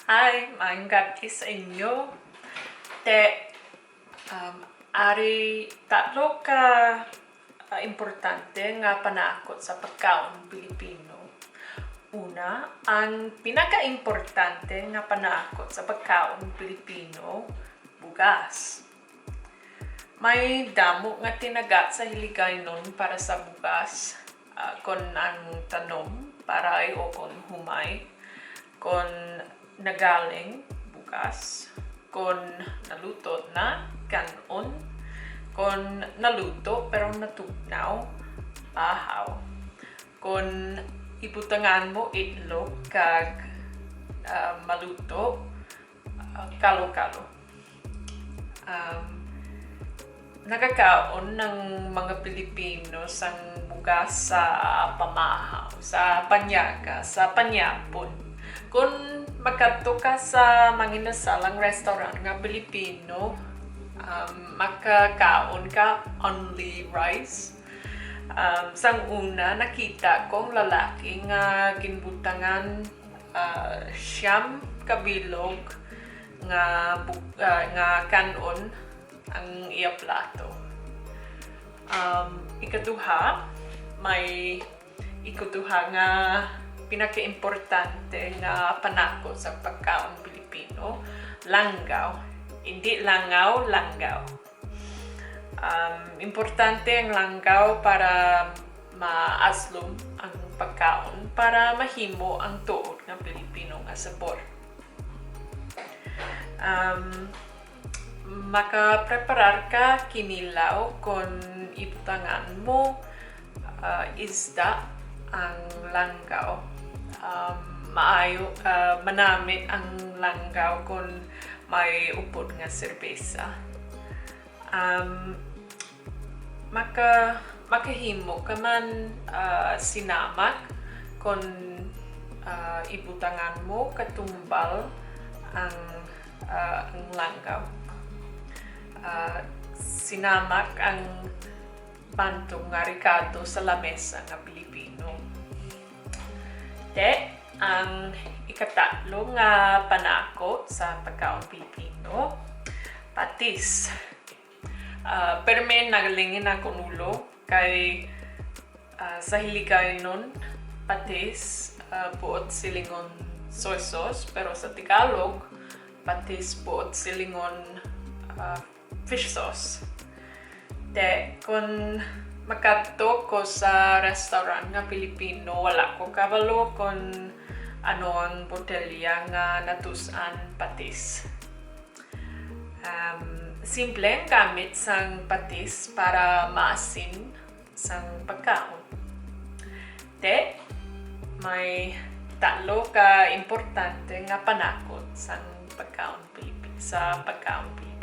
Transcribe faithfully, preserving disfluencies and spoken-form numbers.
Ay, maayong gabi sa inyo. Te, um, ari tatlo ka, ah, importante nga panakot sa pagkaon Pilipino. Una, ang pinakaimportante nga panakot sa pagkaon Pilipino, bugas. May damo nga tinaga sa Hiligaynon para sa bugas, ah, kon ang tanom, paray o kon humay, kon nagaling, bugas, kon naluto na, kan-on, kon naluto pero natugnaw, bahaw, kon ibutangan mo itlog kag, ah, maluto, ah, kalo-kalo. Um, nagakaon ang mga Pilipino sang bugas sa pamahaw, sa panyaga, sa panyapon. Kon makadto ka sa manginasalang restaurant nga Pilipino, um, makakaon ka only rice. Um, sang una, nakita ko ang lalaki nga ginbutangan, ah, siyam ka bilog nga bu-, ah, nga kan-on ang iya plato. Um, ikaduha, may ikaduha nga pinakaimportante nga panakot sa pagkaon Pilipino, langgaw. Hindi langaw, langgaw. Um, importante ang langgaw para maaslom ang pagkaon, para mahimo ang tuod nga Pilipino nga sabor. Um, makapreparar ka kinilaw kon ibutangan mo, ah, isda ang langgaw. Um, maayo, ah, manamit ang langgaw kon may upod nga serbesa. Um, maka-, makahimo ka man, ah, sinamak kon, ah, ibutangan mo katumbal ang, ah, ang langgaw. Ah, sinamak ang bantog nga rekado sa lamesa nga Pilipino. Te, ang ikatatlo nga panakot sa pagkaon Pilipino, patis. Ah, permi nalingin akon ulo kay, ah, sa Hiligaynon, patis, ah, buot silingon soy sauce, pero sa Tagalog, patis buot silingon, ah, fish sauce. Te, kon makadto ko sa restaurant nga Pilipino, wala ko kabalo kon ano ang botelya nga natus-an patis. Um, simple ang gamit sang patis para maasin sang pagkaon. Te, may talo ka importante nga panakot sang pagkaon Pilipi-, sa pagkaon Pilipino.